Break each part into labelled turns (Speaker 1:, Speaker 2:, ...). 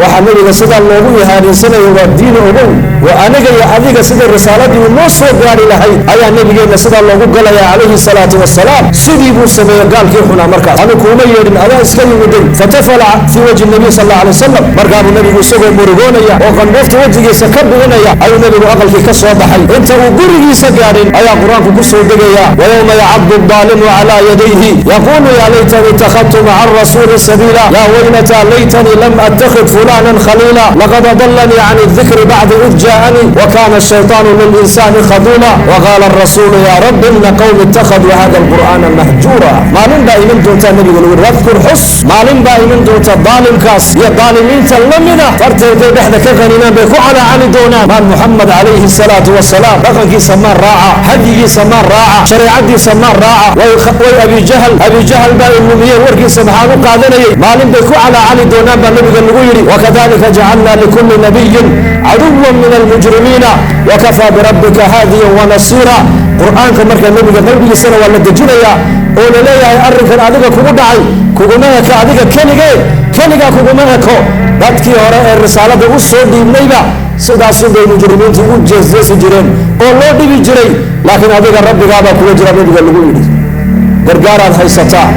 Speaker 1: Waxaa Nabiga sidaa loogu ihaanaysanayo waa diin, ogow. Waa aniga iyo adiga sidai risaaladii noo soo gaari lahayd ayaa Nabigeenna sidaa loogu galaya, calayhi salaatu wasalaam. Sidii buu sameeyey gaalkii xunaa markaas. Anu kuuma yeedhin, adaa iska yimiday. Fatafala fii wajhi Nabiy sal alla alay wasalam. Markaabuu Nabigu isagoo murugoonaya oo qandhuufta wejigiisa ka bi'inaya ayuu Nabigu aqalkii ka soo baxay. Inta uu gurigiisa gaadhin ayaa Qur-aanku ku soo degaya: "Wayowma yacadu daalimu calaa yadayhi yaquulu yaa laytanii ittakhadtu maca arasuuli sabiila, yaa waylata laytanii lam attakhid fulanan khaliila, laqad adalanii can aldikri bacda id jaa'anii wakana ashayطaanu lilinsaani khaduula, waqaala arasuulu yaa rabbi ina qowmi ittakhaduu hada alqur'aana mahjuura." Maalin baa iman doontaa Nabigu lagu yidhi, wadkur, xus, maalin baa iman doonta daalimkaas iyo daalimiinta lamida farta intay dhexda ka qaninaan bay ku calaacali doonaan: "Maan Muxamed calayhi salaatu wasalaam dhaqankiisa maan raaca, hadyigiisa maan raaca, shareecadiisa maan raaca, way Abijahl, Abijahl baa ilumiyeen, warkiisa maxaan u qaadanayay?" Maalin bay ku calaacali doonaan baa Nabiga lagu yidhi. "Wakadalika jacalna likulli nabiyin caduwan min almujrimiina wakafaa birabbika haadiyan wanasiira." Qur-aanka marka Nebiga qalbigiisana waa la dejinayaa oo la leeyahay: arrinkan adiga kugu dhacay kuguma eko adiga keligee, keligaa kuguma eko. Dadkii hore ee risaalada u soo dhiibnayba sidaasunbay mujrimiintu u jeesjeesi jireen oo loo dhibi jiray, laakiin adiga Rabbigaabaa kula jira, Nebiga lagu yidhi. Gargaaraad haysataa,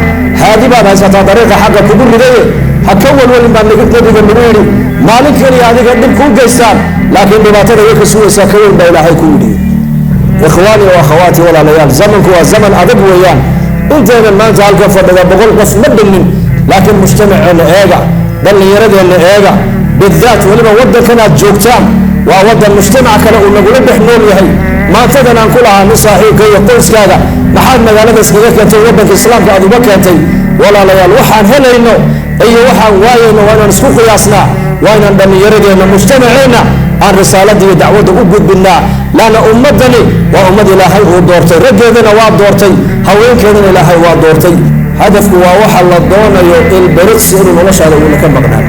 Speaker 1: haadi baad haysataa, dariiqa xaqa kugu ridaye ha ka walwalin baa Nebiga lagu yidhi. Maalin keliya adiga dhib kuu geystaan, laakiin dhibaatada way ka sugaysaa ka weyn baa Ilaahay ku yidhi. Ikhwaani wa akhawaati, walaalayaal, zamanku waa zaman adag weeyaan. Intaynan maanta halka fadhida 100 qof ma dhignin, laakiin mujtamaceenna eega, dhallinyaradeenna eega, bidaat weliba waddankan aad joogtaan waa waddan mujtamac kale uu nagula dhex nool yahay. Maantadan aan ku lahaa nin saaxiibka iyo qoyskaaga maxaad magaalada iskaga keentay, waddanka Islaamka aad uga keentay? Walaalayaal, waxaan helayno iyo waxaan waayayno waa inaan isku qiyaasnaa. Waa inaan dhallinyaradeenna, mujtamaceenna aan risaaladda iyo dacwadda u gudbinnaa, laanna ummaddani waa ummad Ilaahay uu doortay. Raggeedana waa doortay, haweenkeedana Ilaahay waa doortay. Hadafku waa waxa la doonayo ilbiriqsi inuu noloshaada uuna ka maqnaan.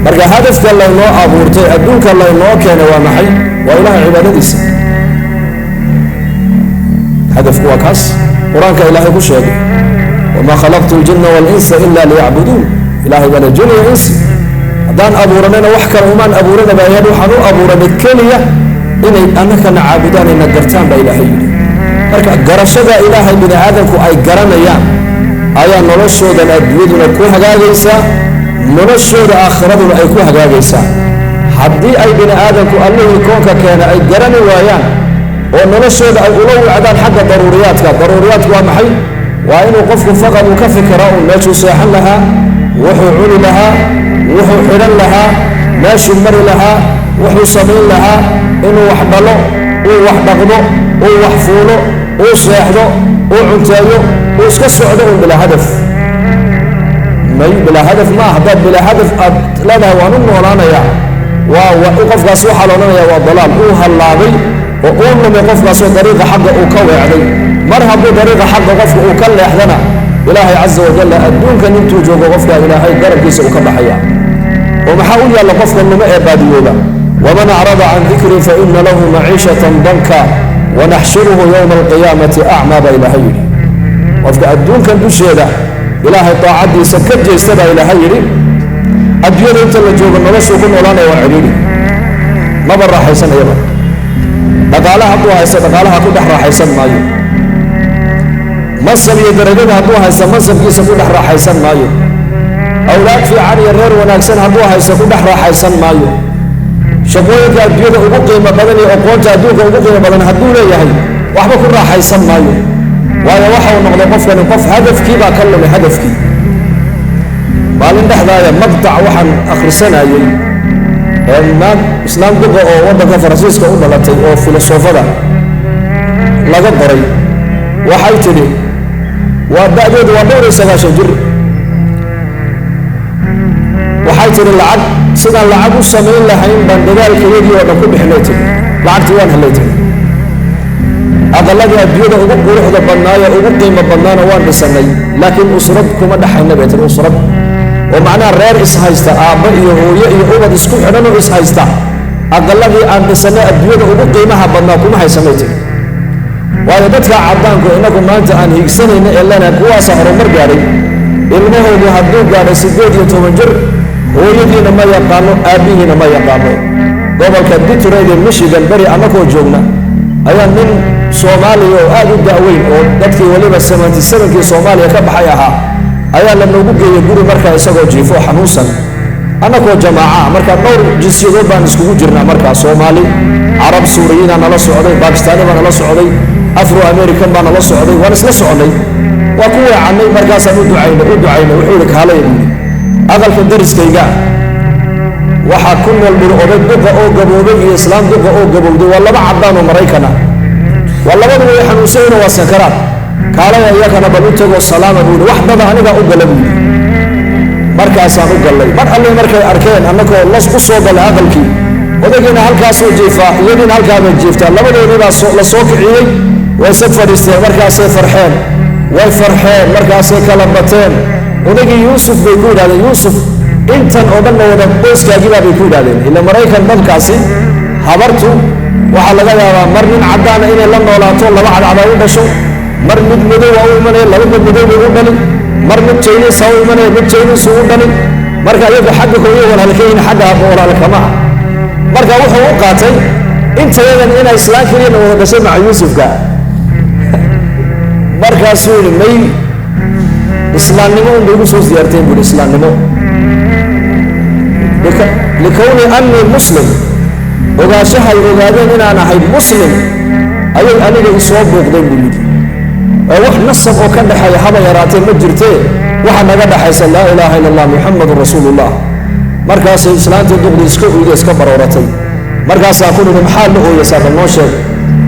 Speaker 1: Marka hadafka laynoo abuurtay, adduunka laynoo keenay waa maxay? Waa Ilahay cibaadadiisa. Hadafku waa kaas Qur-aanka Ilaahay ku sheegay: "Wamaa khalaqtu ljinna walinsa ila liyacbuduun." Ilahay baa le jin iyo insi haddaan abuuranayna wax kale umaan abuuranaba ayaan, waxaan u abuuranay keliya inay annakana caabudaan, ayna gartaan baa Ilaahay yidhi. Marka garashada Ilaahay bini aadamku ay garanayaan ayaa noloshoodan adduunyaduna ku hagaagaysaa, noloshooda aakhiraduna ay ku hagaagaysaa. Haddii ay bini aadamku Allihii koonka keena ay garani waayaan oo noloshooda ay ula wicdaan xagga daruuriyaadka, daruuriyaadku waa maxay? Waa inuu qofku faqad uu ka fikiraa uun meeshuu seexan lahaa, wuxuu cuni lahaa, wuxuu xidhan lahaa, meeshuu mari lahaa, wuxuu samayn lahaa, inuu wax dhalo, uu wax dhaqdo, uu wax fuulo, uu seexdo, uu cunteeyo, uu iska socdo un bilaa hadaf. May, bilaa hadaf maa. Haddaad bilaa hadaf aad leedahay waan u noolaanayaa, waa qofkaas waxaa la odhanaya waa dalaal, uu hallaabay oo uu lumay qofkaasoo dariiqa xagga uu ka weecday. Mar hadduu dariiqa xagga qofka uu ka leexdana, Ilaahay caza wajalla adduunkan intuu joogo qofka Ilaahay garabkiisa uu ka baxaya. Oo maxaa u yaalla qofka lumo ee baadiyooba? "Waman acrada can dikrii fa ina lahu maciishatan danka wanaxshuruhu yowma alqiyaamati acmaa" baa Ilaahay yidhi. Qofka adduunkan dusheeda Ilaahay daacaddiisa ka jeesta baa Ilaahay yidhi, adduunyada inta la joogo noloshuu ku noolaanaya waa cidhiidhi, maba raaxaysanayaba. Dhaqaalaha hadduu haysto, dhaqaalaha ku dhex raaxaysan maayo. Mansab iyo darajada hadduu haysto, mansabkiisa ku dhex raaxaysan maayo. Awlaad fiican iyo reer wanaagsan hadduu haysto, ku dhex raaxaysan maayo. Shaqooyinka adduunyada ugu qiimo badan iyo aqoonta adduunka ugu qiimo badan hadduu leeyahay, waxba ku raaxaysan maayo. Waayo, waxa uu noqday qofkani qof hadafkii baa ka lumay, hadafkii. Maalin dhexdaaya maqtac waxaan akhrisanayey naag islaam duqa oo waddanka Faransiiska u dhalatay oo filosofada laga qoray. Waxay tidhi, waa da'deedu waa dhowr iyo sagaashan jir, waxay tidhi: "Lacag sidaan lacag u samayn lahayn baan dadaalkayagii oo dhan ku bixinay," tidhi. "Lacagtii waan helay," tidhi, "aqalladii adduunyada ugu quruxda badnaayo, ugu qiimo badnaana waan dhisanay, laakiin usrad kuma dhexayna," bay tihi. "Usrad oo macnaha reer ishaysta, aabba iyo hooyo iyo ubad isku xidhan oo ishaysta, aqalladii aan dhisanay adduunyada ugu qiimaha badnaa kuma haysanay," tihi. Waayo, dadka caddaanku, innagu maanta aan hiigsanayna ee lena kuwaasa horumar gaadhay, ilmahoodu hadduu gaadhay 18 jir, Hooyadiina ma yaqaano, aabbihiina ma yaqaano. Gobolka Detroit ee Michigan beri annakoo joogna ayaa nin Soomaaliya oo aada u da'weyn oo dadkii weliba 77-kii Soomaaliya ka baxay ahaa ayaa la noogu geeyey guri markaa isagoo jiifo xanuunsan, annakoo jamaaca ah. Markaa dhowr jinsiyadood baan iskugu jirnaa markaa: Soomaali, Carab, Suuriyiinaa nala socday, Bakistaani baa nala socday, Afro American baa nala socday. Waan isla soconnay, waa ku weecannay. Markaasaan u ducaynay, u ducaynay. Wuxuu yihi, "Kaalaya," buu yidhi, "aqalka dariskayga waxaa ku nool," buri, "oday duqa oo gaboobay iyo islaam duqa oo gabowday. Waa laba caddaan oo Maraykana, waa labaduba way xanuunsanyina, waa sakaraad. Kaalaya, iyakana bal u tagoo salaama," buu yidhi. "Wax dada anigaa u gala," buu yidhi. Markaasaan u gallay. Mar alle markay arkeen annagoo las u soo gallay aqalkii, odaygiina halkaasuu jiifaa, iyadiina halkaabay jiiftaa. Labadoodii baa la soo kiciyey, way sag fadhiisteen. Markaasay farxeen, way farxeen, markaasay kala bateen. Odaygii "Yuusuf," bay ku yidhahdeen, "Yuusuf, intan oo dhan ma wada qoyskaagiibaa?" bay ku yidhahdeen. Ila Maraykan dadkaasi habartu waxaa laga yaabaa mar nin caddaana inay la noolaato, laba cadcadaa u dhasho, mar mid madow waa u imanaya, laba mid madow bay u dhali, mar mid Chinese u imanaya, mid Chinese u dhali. Marka iyagu xagga hooyo walaalka yihiin, xagga aabba walaalkama ah. Marka wuxuu u qaatay intayadan inay islaan keliyana wada dhashay maca Yuusufka. Markaasuu yidhi, "May, islaamnimo un bay igu soo siyaarteen," buu yidhi, "islaamnimo likowni annii muslim, ogaanshahay ogaadeen inaan ahay muslim ayay aniga isoo buuqdeen," buu yidhi. "Ee wax nasab oo ka dhexeeya haba yaraatee ma jirtee, waxa naga dhexaysa laa ilaaha illa Allah, Muxamadun rasuulullah." Markaasay islaantii duqdii iska uyda, iska barooratay. Markaasaa ku nidhi, "Maxaad la ooyaysaa? Bal noo sheeg."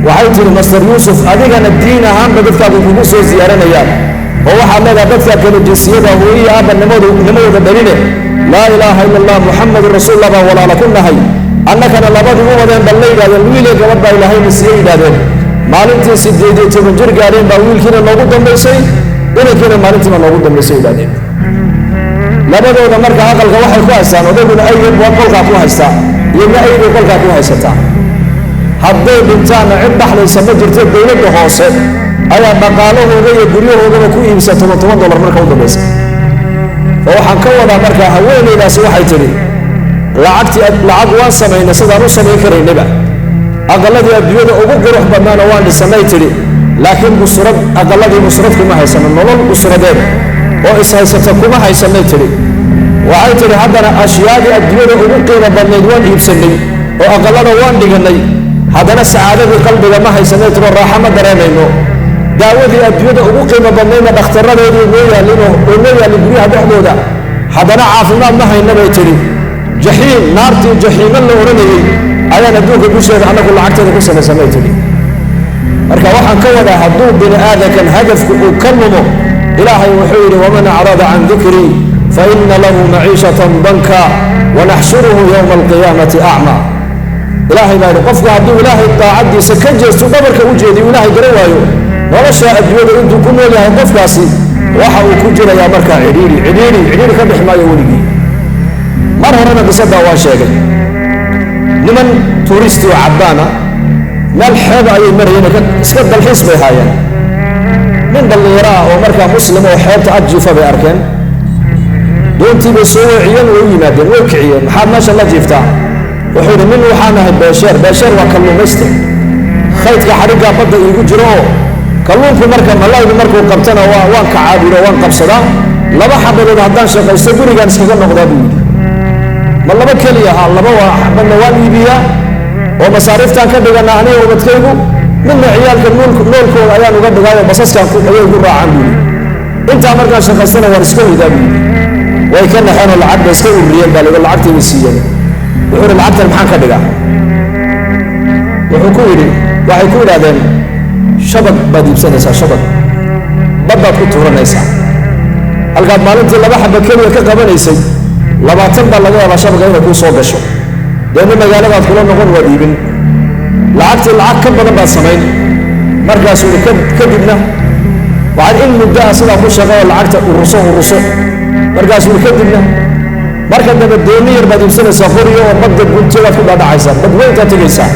Speaker 1: Waxay tihi, "Master Yuusuf, adigana diin ahaanba dadkaagu kugu soo ziyaaranayaan oo waxaad leedahay dadka kale jinsiyada hooyiyi aabba nimadu nimadooda dhaline, laa ilaaha illa Allah, Muxamadun rasuulullah baan walaala ku nahay. Annakana labadii u wadeen bal la yidhahdeen, wiilay gabadh baa Ilaahayna siiyey," yidhahdeen. "Maalintii 18 jir gaadheen baa wiilkiina noogu dambaysay, inankiina maalintiiba noogu dambaysay," yidhahdeen. "Labadooda marka aqalka waxay ku haystaan, odayguna aygeed waa qolkaa ku haystaa, iyadna aybay qolkaa ku haysataa. Hadday dhintaanna cid dhaxlaysa ma jirto. Dowladda hoose ayaa dhaqaalahooda iyo guryahoodaba ku iibsa toban toban dollar marka u dambaysa." Oo waxaan ka wadaa, markaa haweenaydaasi waxay tidhi, "Lacagtii lacag waan samaynay sidaan u samayn karaynaba, aqalladii adduunyada ugu qurux badnaana waan dhisanay," tidhi, "laakiin usrad, aqalladii usrad kuma haysano, nolol usradeed oo ishaysata kuma haysanay," tidhi. Waxay tidhi, "Haddana ashyaadii adduunyada ugu qiimo badnayd waan iibsannay oo aqallada waan dhiganay, haddana sacaadadii qalbiga ma haysanay," tiro, "raaxa ma dareemayno. Daawadii adduunyada ugu qiimo badnaydna dhakhtaradeedii noo yaallin oo noo yaallin guryaha dhexdooda, haddana caafimaad ma hayna," bay tidhi. "Jaxiim, naartii jaxiimo la odhanayey ayaan adduunka dusheeda annagu lacagteeda ku samaysanay," tidhi. Marka waxaan ka wadaa, hadduu bini aadankan hadafku uu ka lumo, Ilaahay wuxuu yidhi, "Waman acrada can dikrii fa ina lahu maciishatan danka wanaxshuruhu yowma alqiyaamati acma." Ilaahay baa yidhi, qofku hadduu Ilaahay daacaddiisa ka jeesto, dhabarka u jeediyo, Ilaahay garan waayo, nolosha adduunyada intuu ku nool yahay qofkaasi waxa uu ku jirayaa markaa cidhiidhi, cidhiidhi, cidhiidhi, ka bixi maayo weligii. Mar horena qisadaa waa sheegay. Niman tuuristi oo caddaana meel xeeba ayay marayeen, iska dalxiis bay haayeen. Nin dhallinyaro ah oo markaa muslim oo xeebta ag jiifa bay arkeen. Doontii bay soo weeciyeen, way u yimaadeen, way kiciyeen. "Maxaad meesha la jiiftaa?" Wuxuu yidhi, "Nin waxaan ahay beesheer." Beesheer waa kalluumayste. "Khaydka xadhiggaa badda iigu jiro oo kalluunku marka malaygu markuu qabtana waan kacaabiro, waan qabsadaa. Laba xabadood haddaan shaqaysto gurigaan iskaga noqdaa," buu yidhi. "Ma laba keliya?" "Ha, laba. Waa xabadna waan iibiyaa oo masaariiftaan ka dhigana aniga ubadkaygu, midna ciyaalka noolkooda ayaan uga dhigaayo, basaskaan ayay ugu raacaan," buu yidhi. "Intaa markaan shaqaystana waan iska hoydaa," buu yidhi. Way ka naxeen oo lacag bay iska ururiyeen baa lagu, lacagtii bay siiyeen. Wuxuu yidhi, "Lacagtan maxaan ka dhigaa?" Wuxuu ku yidhi, waxay ku yidhahdeen, "Shabag baad iibsanaysaa, shabag baddaad ku tuuranaysaa. Halkaad maalintii laba xaba keliya ka qabanaysay, 20 baa laga yaabaa shabaga inay kuu soo gasho. Deedna magaaladaad kula noqon, waad iibin, lacagtii lacag ka badan baad samayn." Markaasuu yidhi, "Kadibna waxaad in muddo ah sidaa ku shaqe oo lacagta ururso, ururso." Markaasuu yidhi, "Kadibna marka dambe dooni yar baad iibsanaysaa, qoriyo, oo badda gunteedaad ku dhaadhacaysaa, badweyntaad tegaysaa.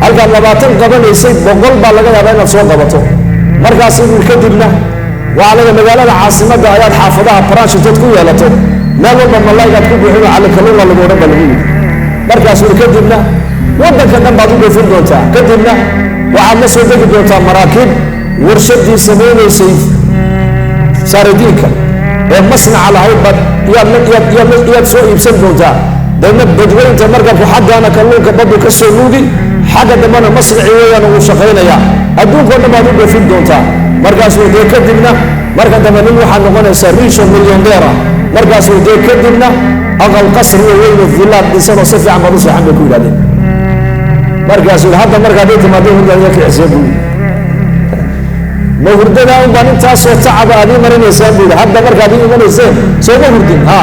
Speaker 1: Halkaad 20 qabanaysay, 100 baa laga yaabaa inaad soo qabato." Markaasuu yidhi, "Kadibna waxaa laga magaalada caasimadda ayaad xaafadaha branch intood ku yeelato Meel walba malaygaad ku buuxin oo cali kalluun waa lagu odhan baa lagu yidhi. Markaasuu kadibna waddanka dhan baad u dhoofin doontaa, kadibna waxaad la soo degi doontaa maraakiib warshadii samaynaysay saaridiinka ee masnaca lahayd baad yaad soo iibsan doontaa. Deedna badweynta markabku xaggaana kalluunka baddu ka soo nuugi, xagga dambena masnaci weeyaan uu shaqaynayaa, adduunkao dhan baad u dhoofin doontaa. Markaasuu dee kadibna marka dambe nin waxaad noqonaysaa riisho milyoneera. Markaasuu dee kadibna aqal qasri oo weyn oo villaad dhisan oo si fiican baad u seexan bay ku yidhahdeen. Markaasuu hadda markaad ii timaado hurdaad iga kicisee buu yidhi. Ma hurdadaa un baan intaasoo tacaba aad ii marinaysaan buu yidhi. Hadda markaad ii imanayseen sooma hurdin, ha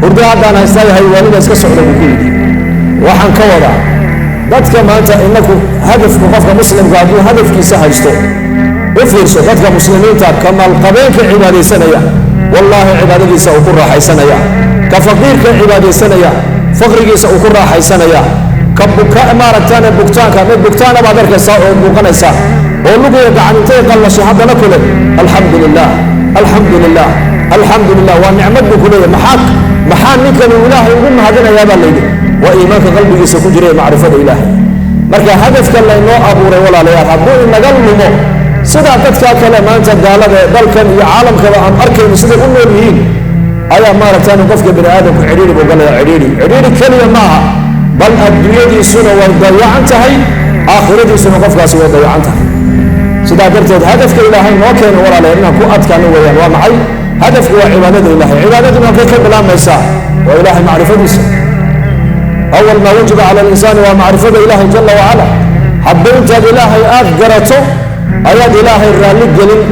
Speaker 1: hurdo haddaan haystaa yahay waalida iska socda buu ku yidhi. Waxaan ka wadaa dadka maanta inaku hadafku, qofka muslimka hadduu hadafkiisa haysto, u fiirso dadka muslimiinta, ka maalqabeenka cibaadaysanaya wallaahi cibaadadiisa uu ku raaxaysanaya, ka faqiirka cibaadaysanaya faqrigiisa uu ku raaxaysanaya, ka buka maaragtaane bugtaanka mid bugtaana baad arkaysaa oo muuqanaysaa oo lugiga gacan intay qallashay haddana kule alxamdu lilah, alxamdu lilah, alxamdu lilah, waa nicmad buu ku leeyahay. Maxaa ninkan uu ilaahay ugu mahadinayaa baa layidhi? Waa iimaanka qalbigiisa ku jira ee macrifada ilaahay. Marka hadafka laynoo abuuray walaalayaal hadduu inaga lumo, sidaa dadkaa kale maanta gaalada ee dalkan iyo caalamkaba aan arkayno siday u nool yihiin ayaa maaragtaan qofka bini aadamku cidhiiri buu galaya. Cidhiiri cidhiiri keliya maaha, bal adduunyadiisuna way dayacan tahay, aakhiradiisuna qofkaasi way dayacan tahay. Sidaa darteed hadafka ilaahay noo keeno walaalayaal inaan ku adkaano weeyaan. Waa maxay hadafku? Waa cibaadada ilaahay. Cibaadaduna halkay ka bilaabmaysaa? Waa ilaahay macrifadiisa. Awal maa wajiba cala alinsaani waa macrifada ilaahay jala wacala. Hadba intaad ilaahay aad garato ayaad ilaahay raalli gelin.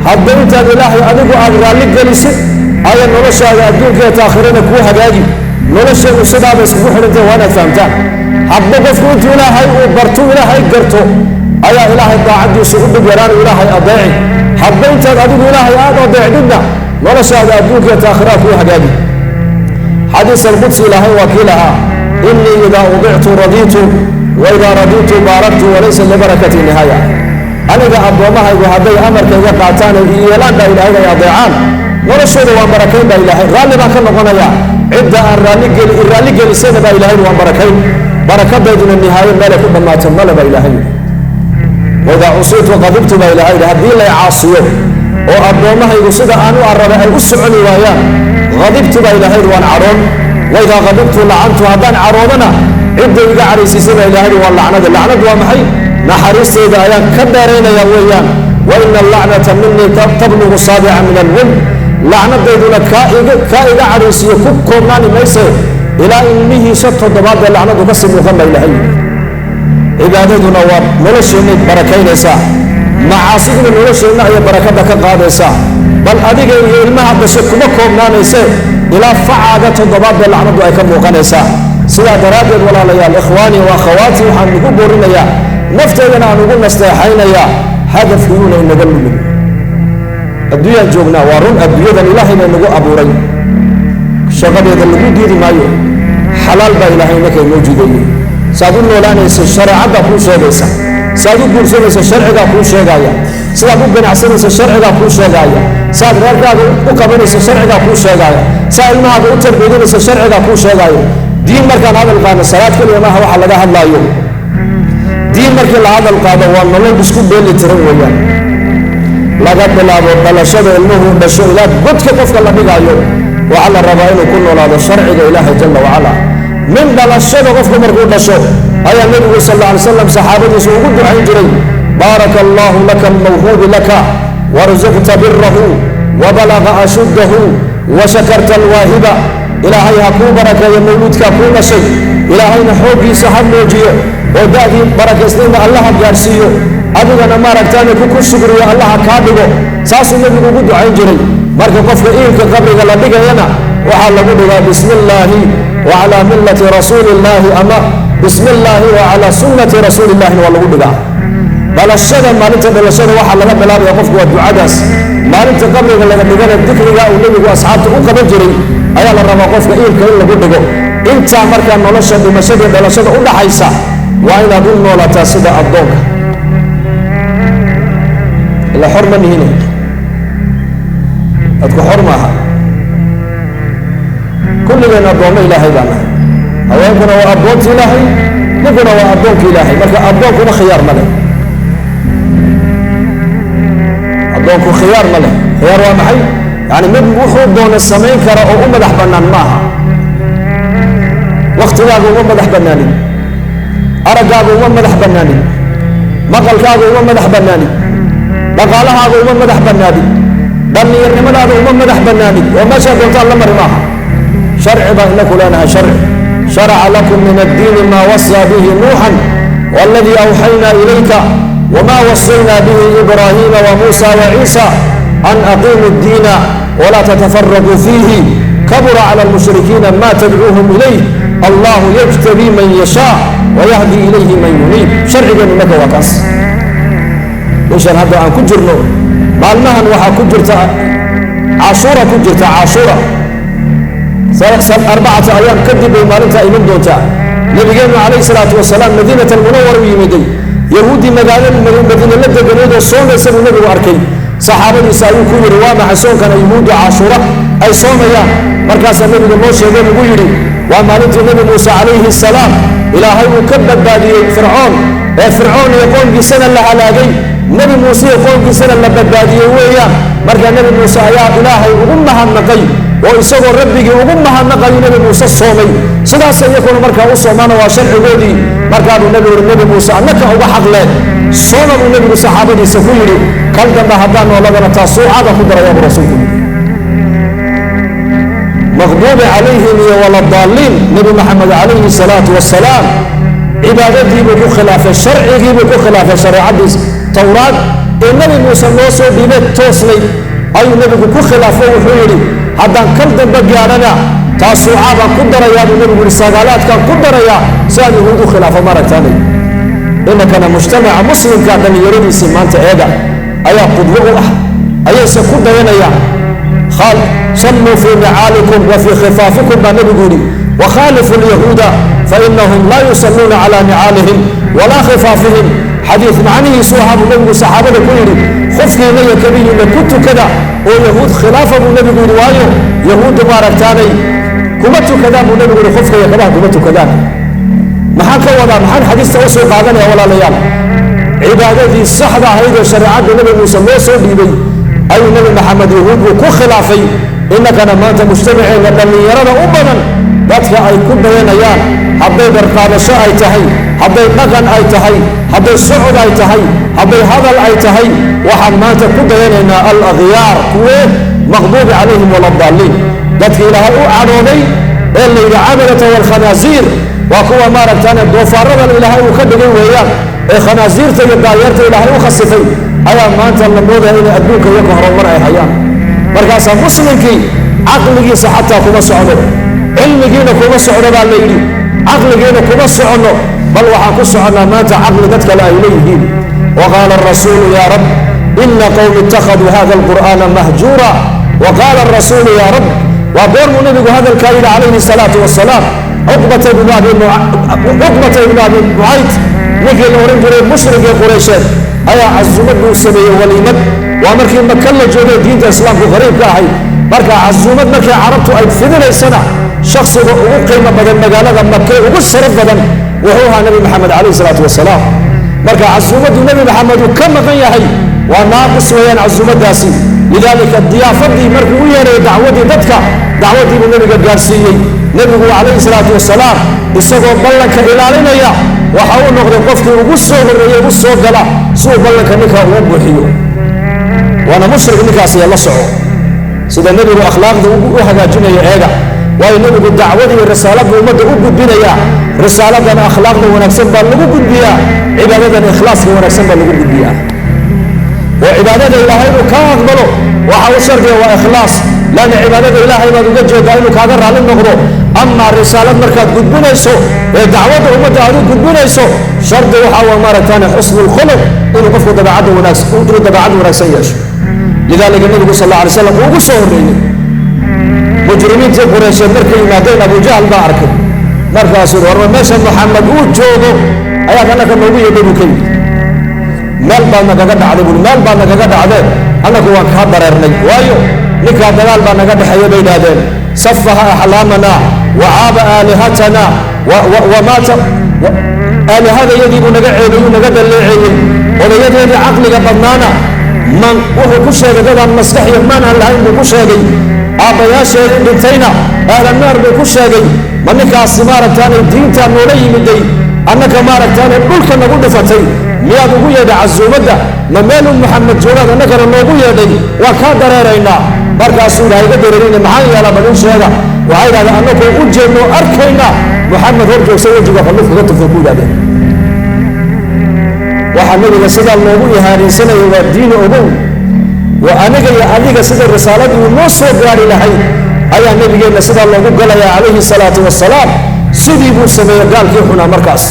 Speaker 1: Hadba intaad ilaahay adigu aad raalli gelisid ayaa noloshaada adduunka iyo taakhirana kuu hagaagi. Nolosheedu sidaaba iskugu xidhantay, waa inaad fahamtaan. Hadba qofku intuu ilaahay uu barto, ilaahay garto, ayaa ilaahay daacaddiisu u dhib yaraan, ilaahay adeeci. Hadba intaad adigu ilaahay aad adeecdidna noloshaada adduunka iyo taakhiraha kuu hagaagi. Xadiis alqudsi ilaahay waa kii lahaa: inii idaa udictu radiitu, wa idaa radiitu baaraktu, walaysa libarakati nihaaya. Aniga addoommahaygu hadday amarkayga qaataan ay yeelaan baa ilaahay, ay adeecaan, noloshooda waan barakayn baa ilaahay, raalli baan ka noqonaya. Cidda aan raalli gelisayna baa ilaahay waan barakayn, barakadayduna nihaayo meelay ku dhammaato male baa ilaahay yidhi. Waidaa cusiitu qadibtu baa ilaahay yidhi. Haddii lay caasiyo oo addoommahaygu sida aan u arabay ay u soconi waayaan, qadibtu baa ilaahay yidhi, waan cadhoon. Waidaa qadibtu lacantu. Haddaan cadhoodana cidda iga cadhaysiisay baa ilaahay yidhi waan lacnada. Lacnadu waa maxay? Naxariistayda ayaan ka dheeraynaya weeyaan. Wa ina allacnata minii tablugu saabica min alwuld. Lacnadayduna kaa iga cadhaysiiyo ku koobnaani mayse, ilaa ilmihiisa toddobaad bay lacnadu kasii muuqan baa ilaahay yidhi. Cibaadaduna waa nolosheennay barakaynaysaa, macaasiduna nolosheenna ayay barakada ka qaadaysaa. Bal adiga iyo ilmaha dhashe kuma koobnaanayse, ilaa facaaga toddobaad bay lacnadu ay ka muuqanaysaa. Sidaa daraaddeed walaalayaal, ikhwaanii wa akhawaatii, waxaan ugu boorinayaa nafteedana aan ugu nasteexaynayaa hadafku yuuna inaga lumin. Adduunyaan joognaa, waa run, adduunyadan ilaahayna nagu abuuray, shaqadeeda lagu diidi maayo, xalaal baa ilaahay inaka inoo jideeyey. Saad u noolaanaysa shareecaddaa kuu sheegaysa, saad u guursanaysa sharcigaa kuu sheegaya, sidaad u ganacsanaysa sharcigaa kuu sheegaaya, saad reerkaaga u qabanaysa sharcigaa kuu sheegaaya, saa ilmahaaga u tarbiyadinaysa sharcigaa kuu sheegaayo. Diin markaan hadal qaadno salaad keliya maaha waxa laga hadlaayo. Diin markii la hadal qaado waa nolol isku dheeli tiran weeyaan. Laga bilaabo dhalashada ilmuhu dhasho ilaa godka qofka la dhigaayo waxaa la rabaa inuu ku noolaado sharciga ilaahay jala wacala. Min dhalashada qofku markuu dhasho ayaa nebigu sal alla alay slam saxaabadiisu ugu ducayn jiray: baaraka allahu laka almawhuubi laka, warzuqta birahu, wabalaga ashuddahu, washakarta alwaahiba. Ilaahay ha kuu barakeeyo mawluudkaa kuu dhashay, ilaahayna xooggiisa ha muujiyo oo da'dii barakaysnayna allaha gaadhsiiyo, adigana maaragtaane ku shukriyo allaha kaa dhigo. Saasuu nebigu ugu ducayn jiray. Marka qofka iilka qabriga la dhigayana waxaa lagu dhigaa bismi illaahi wa calaa millati rasuuli illaahi, ama bismi illaahi wa calaa sunnati rasuuli illahina waa lagu dhigaa. Dhalashada, maalinta dhalashada waxaa laga bilaabaya qofku waa ducadaas. Maalinta qabriga laga dhigana dikriga uu nebigu asxaabta u qaban jiray ayaa la rabaa qofka iilka in lagu dhigo. Intaa markaa nolosha dhimashadii dhalashada u dhaxaysa waa inaad u noolataa sida addoonka. Ila xor ma nihine, dadku xor maaha. Kulligeen addoommo Ilaahay baa nahay. Haweenkuna waa addoonta Ilaahay, ninkuna waa addoonka Ilaahay. Marka addoonkuna khiyaar ma leh, addoonku khiyaar ma leh. Khiyaar waa maxay? Yani mid wuxuu doona samayn kara oo u madax bannaan maaha. Waktigaaga uma madax bannaanin, araggaaga uma madax bannaanin, maqalkaaga uma madax bannaanin, dhaqaalahaaga uma madax bannaanid, dhallinyarnimadaada uma madax bannaanid, oo meeshaa doontaan la mari maaha. Sharci baan inaku leenahay, sharci. Sharaca lakum min addiini maa wasaa bihi nuuxan waladii awxaynaa ilayka wma wasaynaa bihi ibraahiima wamuusa waciisa an aqiimuu ddiina walaa tatafaraquu fiihi kabura cala almushrikiina ma tadcuuhum ilayh allahu yajtabii man yashaa wayahdi ilayhi man yuniib. Sharcigeennu marka waa kaas. Bishan hadda aan ku jirno, maalmahan waxaa ku jirta Cashuura, ku jirta Cashuura. 4 ayaam kadib bay maalintaa iman doontaa. Nabigeennu calayhi salaatu wasalaam Madiinat Almunawara u yimiday. Yahuuddii magaalada Madiine la deganayd oo soomaysa buu nebigu arkay. Saxaabadiisa ayuu ku yidhi: "Waa maxay soonkana Yahuuddu Cashuura ay soomayaan?" Markaasaa nebiga loo sheegay, lagu yidhi: "Waa maalintii Nebi Muuse calayhi salaam Ilaahay uu ka badbaadiyey Fircoon, ee Fircoon iyo qoomkiisana la halaagay, Nebi Muuse iyo qoomkiisana la badbaadiyey weeyaan." Markaa Nebi Muuse ayaa Ilaahay ugu mahadnaqay, oo isagoo rabbigii ugu mahadnaqayu Nebi Muuse soomay. Sidaas iyakuna markaa u soomaana, waa sharcigoodii. Markaabuu nebigu yidhi: "Nebi Muuse annaka uga xaqle, sooma," buu nebigu saxaabadiisa ku yidhi. "Kal dambe haddaan nooladana taasuucaada ku darayaa," buu rasuulku yidhi. Maqduubi calayhim iyo waladaaliin, Nebi Maxamed calayhi salaatu wasalaam cibaadadiibuu ku khilaafay, sharcigiibuu ku khilaafay. Shareecadiis Towraad ee Nebi Muuse loo soo dhiibay toosnay ayuu nebigu ku khilaafo. Wuxuu yidhi: "Haddaan kal dambe gaadhana taasuucaa baan ku darayaa," buu nebigu yidhi, "sagaalaadkaan ku darayaa si aan Yahuud u khilaafo." Maaragtaanay iminkana mujtamaca muslimka dhallinyaradiisii maanta eega ayaa qudwo u ah, ayayse ku dayanayaan. "Salluu fii nicaalikum wa fii khifaafikum," baa nebigu yidhi, "wakhaalifu lyahuuda fainahum laa yusalluuna calaa nicaalihim walaa khifaafihim." Xadiid macnihiisu ahaa buu nebigu saxaabada ku yidhi: "Khufkiina iyo kabihiina ku tukada oo Yahuud khilaafa," buu nebigu yidhi. "Waayo, Yahuuddu maaragtaanay kuma tukadaan," buu nebigu yidhi, "khufka iyo kabaha kuma tukadaan." Maxaan ka wadaa? Maxaan xadiista u soo qaadanaya, walaalayaal? Cibaadadii saxda ahayd ee shareecadda Nebi Muuse loo soo dhiibay ayuu Nebi Maxamed Yahuud uu ku khilaafay. Innakana maanta mujtamaceenna dhallinyarada u badan dadka ay ku dayanayaan, hadday dharqaadasho ay tahay, hadday dhaqan ay tahay, hadday socod ay tahay, hadday hadal ay tahay, waxaan maanta ku dayanaynaa al akhyaar, kuwee? Maqduubi calayhim waladaaliin, dadka Ilaahay u cadhooday ee la yidhi cabadata waalkhanaasiir. Waa kuwa maaragtaane doofaarada Ilaahay uu ka dhigay weeyaan, ee khanaasiirta iyo daayeerta Ilaahay u khasifay ayaa maanta la moodaya inay adduunka iyaga horumar ay hayaan. Markaasaa muslimkii caqligiisa xataa kuma socdo, cilmigiina kuma socdo baa la yidhi. Caqligiina kuma soconno, bal waxaan ku soconnaa maanta caqli dad kale ay leeyihiin. Waqaala arasuulu yaa rab ina qowmi ittakhaduu hada alqur'aana mahjuura. Waqaala arasuulu yaa rab, waa goormuu nebigu hadalkaa yidhi calayhi salaatu wasalaam? Cuqbata ibnu Abi Mucayd, ninkii la ohan jiray, mushrikii Qureysheed, ayaa casuumad buu sameeyey, waliimad. Waa markii Maka la joogay, diinta Islaamku qariib ka ahayd. Marka casuumad markii Carabtu ay fidinaysana, shaksiga ugu qiimo badan magaalada Make, ugu sharaf badan, wuxuu ahaa Nebi Maxamed calayhi salaatu wasalaam. Marka casuumaddu Nebi Maxamed uu ka maqan yahay waa naaqis weeyaan casuumaddaasi. Lidaalika diyaafadii markuu u yeeray, dacwadii dadka, dacwaddii buu nebiga gaarsiiyey. Nebigu calayhi salaatu wasalaam isagoo ballanka ilaalinaya waxa uu noqday qofkii ugu soo horreeyey, ugu soo gala, si uu ballanka ninkaa ugu buuxiyo. Waana mushrik ninkaasi. La soco sida nebigu akhlaaqda u hagaajinaya, eega. Waayo, nebigu dacwada iyo risaaladda ummadda u gudbinayaa. Risaaladana akhlaaqda wanaagsan baa lagu gudbiyaa, cibaadadana ikhlaaska wanaagsan baa lagu gudbiyaa. Oo cibaadada Ilaahay inuu kaa aqbalo waxa u shardiga waa ikhlaas, laanna cibaadada Ilaahay baad uga jeedaa inuu kaaga raalli noqdo. Amaa risaalad markaad gudbinayso ee dacwadda ummadda aad u gudbinayso, shardi waxaa waa maaragtaan xusnu lkhuluq, inuu qofku dabeecadda wanaagsan, inuu dabeecad wanaagsan yeesho. Lidaalika nebigu sal alla alay slam uu ugu soo horreeyey. Mujrimiintii Qureysheed markay yimaadeen, Abujahl baa arkay. Markaasuu yidhi: "Warma meesha Maxamed uu joogo ayaad annaka noogu yeedhay?" buu ka yidhi. "Meel baad nagaga dhacday," buuri, "meel baad nagaga dhacdeen, annagu waan kaa dareernay." Waayo, ninkaa dagaal baa naga dhexeeya, bay idhaahdeen. Safaha axlaamana wa caaba aalihatana wamaata, aalihadayadii buu naga ceebiyuu, naga dalleeceeyey. Odayadeedii caqliga badnaana man wuxuu ku sheegay dadaan maskax iyo maan aan lahayn buu ku sheegay. Aabbayaasheedii dhintayna ahlannaar buu ku sheegay. Ma ninkaasi maaragtaanay diintaa noola yimiday, annaka maaragtaanay dhulka nagu dhifatay, miyaad ugu yeedhay casuumadda? Ma meeluu Maxamed joogaad annagana noogu yeedhay? Waan kaa dareeraynaa. Markaasuu yidhaha, iga dareerina, maxaan yeelaa? Bal ii sheega. Waxay yidhahdeen, annagoo u jeedno arkayna Muxamed hor joogsa, wejiga khalluf kaga tufay, ku yidhahdeen. Waxaa nebiga sidaa loogu ihaanaysanayo waa diini ogow. Waa aniga iyo adiga sida risaaladii uu noo soo gaari lahayd ayaa nebigeenna sidaa loogu galayaa calayhi salaatu wasalaam. Sidii buu sameeyey gaalkii xunaa markaas.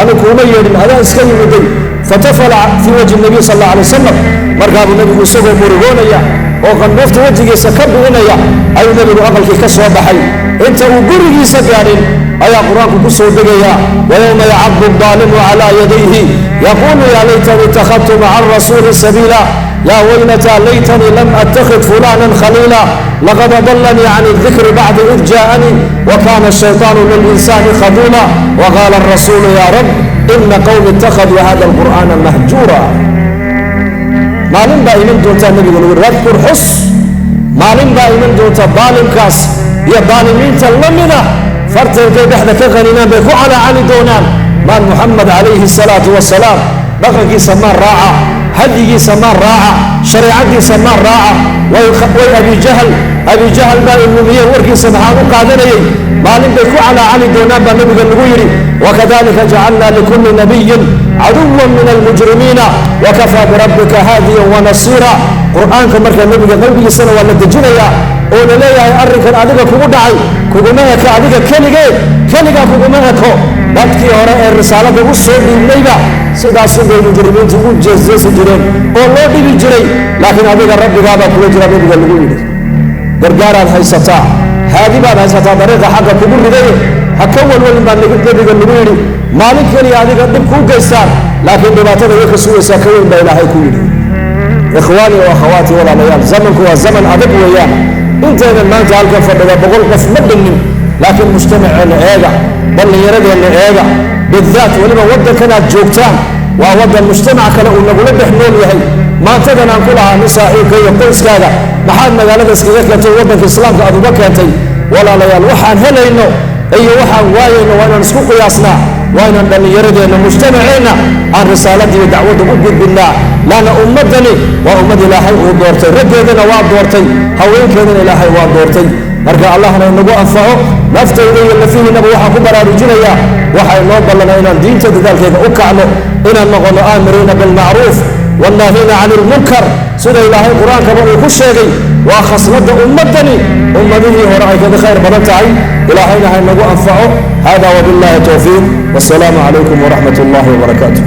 Speaker 1: Anu kuuma yeedhin, adaa iska yimiday. Fatafala fii wajhi nabiy sal alla alay wasalam. Markaabuu nebigu isagoo murugoonaya oo qandhuufta wejigiisa ka bi'inaya ayuu nebigu aqalkii ka soo baxay. Inta uu gurigiisa gaadhin ayaa Qur-aanku ku soo degaya: "Wayowma yacadu addaalimu calaa yadayhi yaquulu yaa laytanii ittakhadtu maca arasuuli sabiila, yaa waylata laytanii lam attakhid fulanan khaliila, laqad adalanii can aldikri bacda id jaa'anii wakana ashayطaanu lilinsaani khaduula, waqaala arasuulu yaa rab ina qowmi ittakhaduu hada alqur'aana mahjuura." Maalin baa iman doontaa nebiga lagu yidhi, wadkur, xus, maalin baa iman doonta daalimkaas iyo daalimiinta la mida farta intay dhexda ka qaninaan bay ku calaacali doonaan: maan Muxamed calayhi salaatu wasalaam dhaqankiisa maan raaca, hadyigiisa maan raaca, shareecadiisa maan raaca, way Abijahl, Abijahal baa ilumiyeen, warkiisa maxaan u qaadanayay? Maalin bay ku calaacali doonaan baa nebiga lagu yidhi. Wakadalika jacalna likulli nabiyin caduwan min almujrimiina wakafaa birabbika haadiyan wanasiira. Qur'aanka marka nebiga qalbigiisana waa la dejinayaa oo la leeyahay, arrinkan adiga kugu dhacay kuguma eko adiga keligee, keligaa kuguma eko. Dadkii hore ee risaalada u soo dhiibnayba sidaasunbay mujrimiintu u jeesjeesi jireen oo loo dhibi jiray, laakiin adiga rabbigaabaa kula jira, nebiga lagu yidhi. Gargaaraad haysataa, haadi baad haysataa, dariiqa xagga kugu ridaye ha ka walwalin baa nebiga lagu yidhi. Maalin keliya adiga dhib kuu geystaan, laakiin dhibaatada way ka sugaysaa ka weyn baa Ilaahay ku yidhi. Ikhwaani wa akhawaati, walaalayaal, zamanku waa zaman adag weeyaan. Intaynan maanta halkan fadhida 100 qof ma dhinnin, laakiin mujtamaceenna eega, dhallinyaradeenna eega, bidaat weliba waddankan aad joogtaan waa waddan mujtamac kale uu nagula dhex nool yahay. Maantadan aan ku lahaa nin saaxiibka iyo qoyskaaga, maxaad magaalada iskaga keentay, waddanka islaamka aad uga keentay? Walaalayaal, waxaan helayno iyo waxaan waayayno waa inaan isku qiyaasnaa. Waa inaan dhallinyaradeenna, mujtamaceenna aan risaaladda iyo dacwadda u gudbinnaa, laanna ummaddani waa ummad Ilaahay uu doortay. Raggeedana waa doortay, haweenkeedana Ilaahay waa doortay. Marka Allahna inagu anfaco. Naftayda iyo lafihiinaba waxaan ku baraarujinayaa, waxay noo ballanaa inaan diinta dadaalkeega u kacno, inaan noqono aamiriina bilmacruuf wannaahiina cani ilmunkar, sida Ilaahay qur-aankaba uu ku sheegay. Waa khasladda ummaddani ummadihii hore ay kaga khayr badan tahay. Ilaahayna ha inagu anfaco. Hada wabillahi towfiiq, wasalaamu calaykum waraxmat ullahi wabarakaatu.